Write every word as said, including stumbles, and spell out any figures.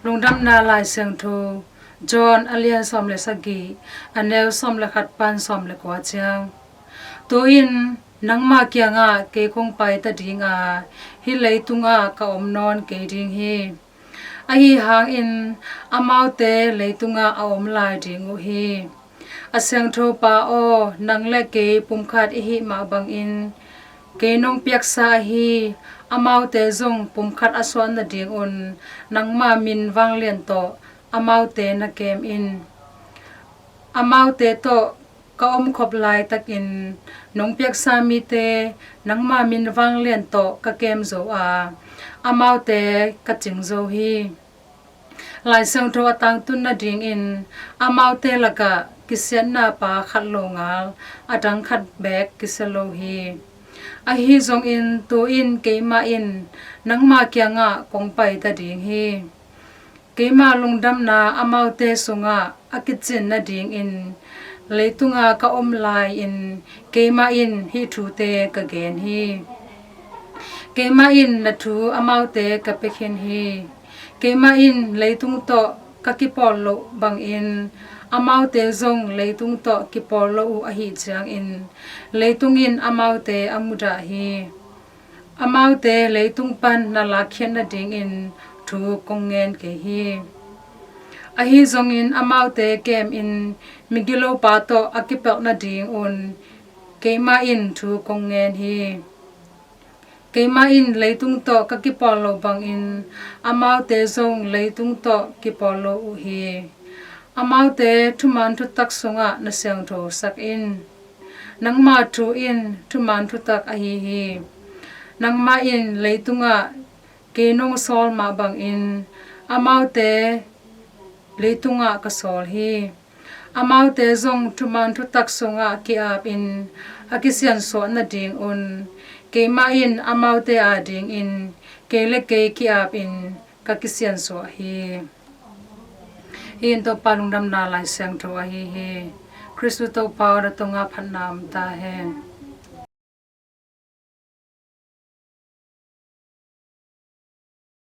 Lungdamna Lai Siangtho, John a lian sawm le sagih, a neu sawm le khat pan sawm le kua ciang. Tu-in nangma kiangah kei kong pai ta ding a, hih leitungah ka om nawn kei ding hi. Ahi hangin amaute leitungah a om lai ding uh hi. A Siangtho Pa aw, nang le kei pumkhat i hih mah bangin kei nong piaksa ahi amaute zong pumkhat a suah nadingun nangma min vanglian tawh amaute na kem in. Amaute tawh ka omkhop laitakin nong piaksa mite nangma min vanglian tawh ka kem zo a, amaute ka cing zo hi. Lai Siangtho a tangtun nadingin amaute lakah kisiatna pa khat lo ngal a dang khat beek kisia lo hi. Ahi zongin tu-in keimah in nangma kiangah kong pai ta ding hi. Keima lungdamna amaute sungah a kicin nadingin leitunga ka om lai-in keimah in hih thute ka gen hi. Keimah in na thu amaute ka pia khin hi. Keimah in leitung tawh ka kipawl loh bangin amaute zong leitung tawh kipawl lo uh ahih ciangin leitung in amaute a mudah hi. Amaute leitung pan na lakkhiat nadingin thu kong ngen kei hi. Ahi zongin amaute kemin migilopa tawh a kipelh nadingun keimah in thu kong ngen hi. Keimah in leitung tawh ka kipawl lo bangin amaute zong leitung tawh kipawl lo uh hi. Amaute thuman thutak sungah na siangthosak in. Nangma thu in thuman thutak ahi hi. Nangmah in leitungah kei nong sawl mah bangin amaute leitungah ka sawl hi. Amaute zong thuman thutak sungah ki-apin a kisiansuah nadingun keimah in amaute adingin kei le kei ki-apin ka kisiansuah hi. Hih in Topa Lungdamna Lai Siangtho ahi hi. Khristu Topa aw, na tungah phatna om ta hen.